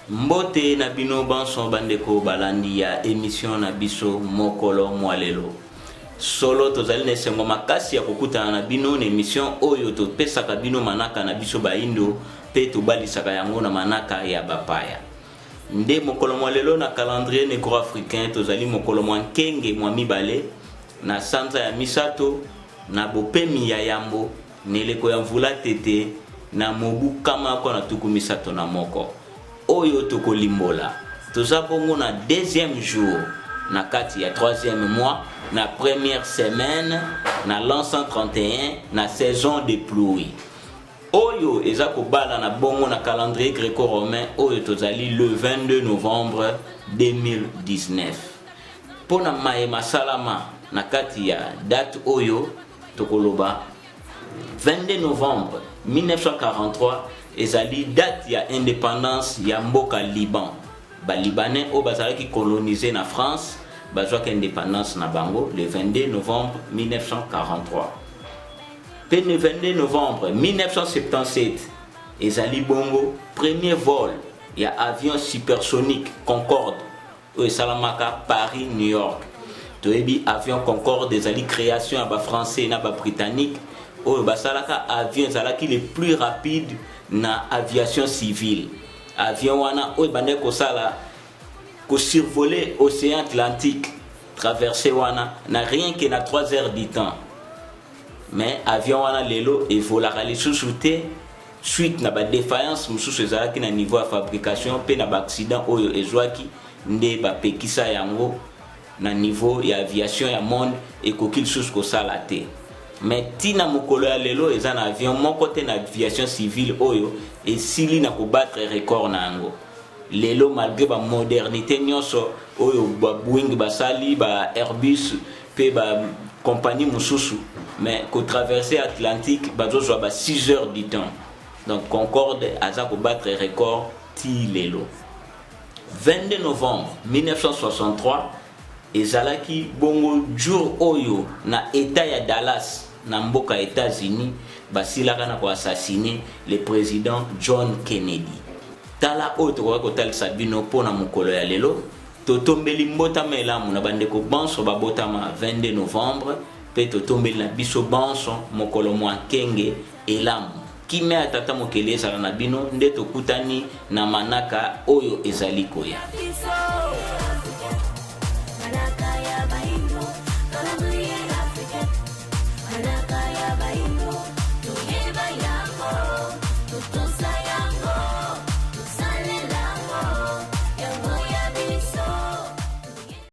Mbote na bino banso bandeko balandi ya emission na biso mokolo mwa lelo. Solo tozali na esengo makasi ya kokutana na bino na emission oyo topesaka bino manaka na biso baindo mpe tobalisaka yango na manaka ya bapaya. Nde mokolo mwa lelo na calendrier negro-africain tozali mokolo mwa nkenge mwa mibale na sanza ya misato na bopemi ya yambo na eleko ya mvula tete na mobu 131 oyo tokolimbola. Toza bongo na deuxième jour na kati ya troisième mois na première semaine na l'an 131 na saison de pluie oyo eza kobalana bongo na calendrier greco-romain oyo tozali le 22 novembre 2019. Mpo na maye masalama na kati ya date oyo tokoloba, 22 novembre 1943 ezali date ya indépendance ya mboka Liban. Balibanais oyo bazalaki colonise na France bazwaki indépendance na bango le 22 novembre 1943. Mpe le 22 novembre 1977 ezali bongo premier vol ya avion supersonique Concorde oyo esalamaka Paris New York. Toyebi avion Concorde ezali création ya bafrançais na babritannique oyo basalaka avion ezalaki le plus rapide na aviation civile. Avion wana oyo ebandaki kosala kosurvoler océan Atlantique, traversée wana na rien que na 3 heures du temps. Mais avion wana lelo evolaka lisusu te suite na badéfaillance mosusu ezalaki na niveau ya fabrication mpe na baaccident oyo ezwaki, nde bapekisa yango na niveau ya aviation ya monde, ekoki lisusu kosala te. Mais ntina mokolo ya lelo eza na avion moko te na aviation civile oyo esili na kobattre record na yango lelo, malgré bamodernité nyonso oyo baboeing basali, ba Airbus mpe bacompagnie mosusu. Mais kotraverse Atlantique bazozwa ba 6 heures du temps. Donc Concorde aza kobattre record ti lelo. 22 novembre 1963 ezalaki bongo jour oyo na état ya Dallas na mboka États-Unis basilaka na koassassiner le président John Kennedy. Tala oyo tokoki kotalisa bino mpona mokolo ya lelo. Totombeli mbotama elamu na bandeko banso babotama 22 novembre, mpe totombeli na biso banso mokolo mwa nkenge elamu. Kimia ya Tata Mokeli ezala na bino. Nde tokutani na manaka oyo ezali koya.